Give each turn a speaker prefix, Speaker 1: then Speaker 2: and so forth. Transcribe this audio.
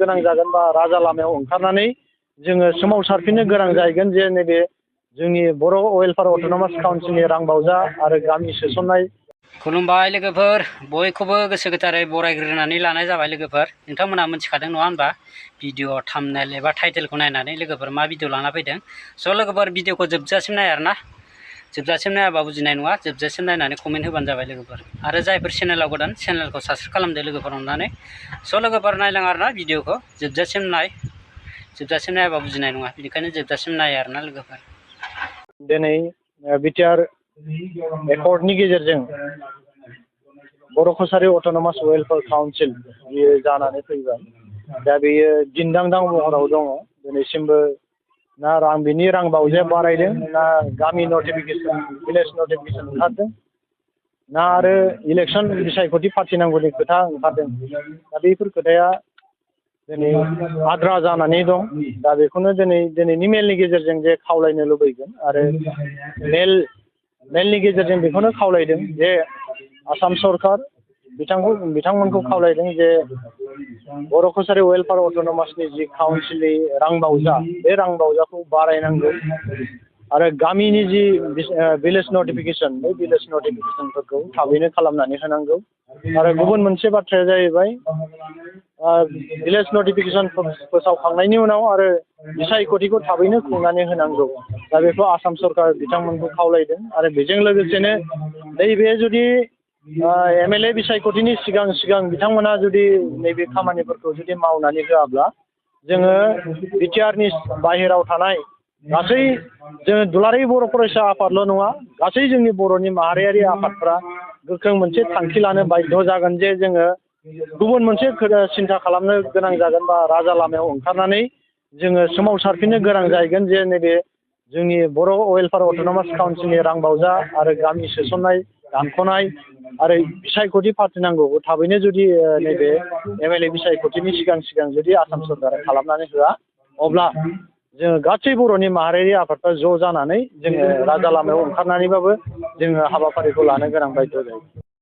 Speaker 1: गोनां जागोन बा राजा लामायाव ओंखारनानै जोङो सोमावसारफिननो गोनां जाहैगोन जे नैबे जोंनि बर' वेलफेयार अट'नमास काउन्सिलनि रांबावजा आरो गामि सोसननाय।
Speaker 2: खुलुमबाय लोगोफोर, बयखौबो गोसो गोथारै बरायग्रोनानै लानाय जाबाय लोगोफोर। नोंथांमोना मिथिखादों नङा होनबा भिडिअ थाम्बनेल एबा टाइटेलखौ नायनानै लोगोफोर मा भिडिअ लाना फैदों। स' लोगोफोर भिडिअखौ जोबजासिम नाय आरोना, जोबजासिम नायाबा बुजिनाय नङा, जोबजासिम नायनानै कमेन्ट होबानो जाबाय लोगोफोर। आरो जायफोर चेनेलाव गोदान चेनेलखौ साबस्क्राइब खालामदो लोगोफोर अननानै। स' लोगोफोर नायलां आरोना भिडिअखौ जोबजासिम नाय, जोबजासिम नायाबा बुजिनाय नङा, बेनिखायनो जोबजासिम नाय आरोना लोगोफोर।
Speaker 1: दिनै बिटिआर एकर्डनि गेजेरजों बर' कसारि अट'नमास वेलफेयार काउन्सिल बियो जानानै फैबाय। दा बेयो दिन्दांदां महराव दङ। दिनैसिमबो ना बिनि रां बावजाया बारायदों, ना गामि नटिफिकेसन भिलेज नटिफिकेसन ओंखारदों, ना आरो इलेक्सन बिसायख'थि फाथिनांगौनि खोथा ओंखारदों। दा बेफोर खोथाया दिनै आद्रा जानानै दं। दा बेखौनो दिनैनि मेलनि गेजेरजों जे खावलायनो लुबैगोन आरो मेलनि गेजेरजों बेखौनो खावलायदों जे आसाम सरकार बिथांमोनखौ खावलायदों जे बर' कसारि वेलफेयार अट'नमासनि जि काउन्सिलनि रांबावजा, बे रांबावजाखौ बारायनांगौ आरो गामिनि जि भिलेज नटिफिकेसन, बे भिलेज नटिफिकेसनफोरखौ थाबैनो खालामनानै होनांगौ। आरो गुबुन मोनसे बाथ्राया जाहैबाय भिलेज नटिफिकेसन फोसावखांनायनि उनाव आरो बिसायख'थिखौ थाबैनो खुंनानै होनांगौ। दा बेखौ आसाम सरकार बिथांमोनखौ खावलायदों। आरो बेजों लोगोसेनो नैबे जुदि एमएलए बिसायख'थिनि सिगां बिथांमोना जुदि नैबे खामानिफोरखौ जुदि मावनानै होआब्ला जोङो बिटिआरनि बाहेराव थानाय गासै जोङो दुलाराय बर' फरायसा आफादल' नङा, गासै जोंनि बर'नि माहारियारि आफादफ्रा गोख्रों मोनसे थांखि लानो बाध्य जागोन जे जोङो गुबुन मोनसे सिन्था खालामनो गोनां जागोन बा राजा लामायाव ओंखारनानै जोङो सोमावसारफिननो गोनां जाहैगोन जे नैबे जोंनि बर' वेलफेयार अट'नमास काउन्सिलनि रांबावजा आरो गामि सोसननाय दानख'नाय आरो बिसायख'थि फाथिनांगौ थाबैनो जुदि नैबे एमएलए बिसायख'थिनि सिगां जुदि आसाम सरकारा खालामनानै होआ, अब्ला जोङो गासै बर'नि माहारियारि आफादफ्रा ज' जानानै जोङो राजा लामायाव ओंखारनानैबाबो जोङो हाबाफारिखौ लानो गोनां बायद' जायो।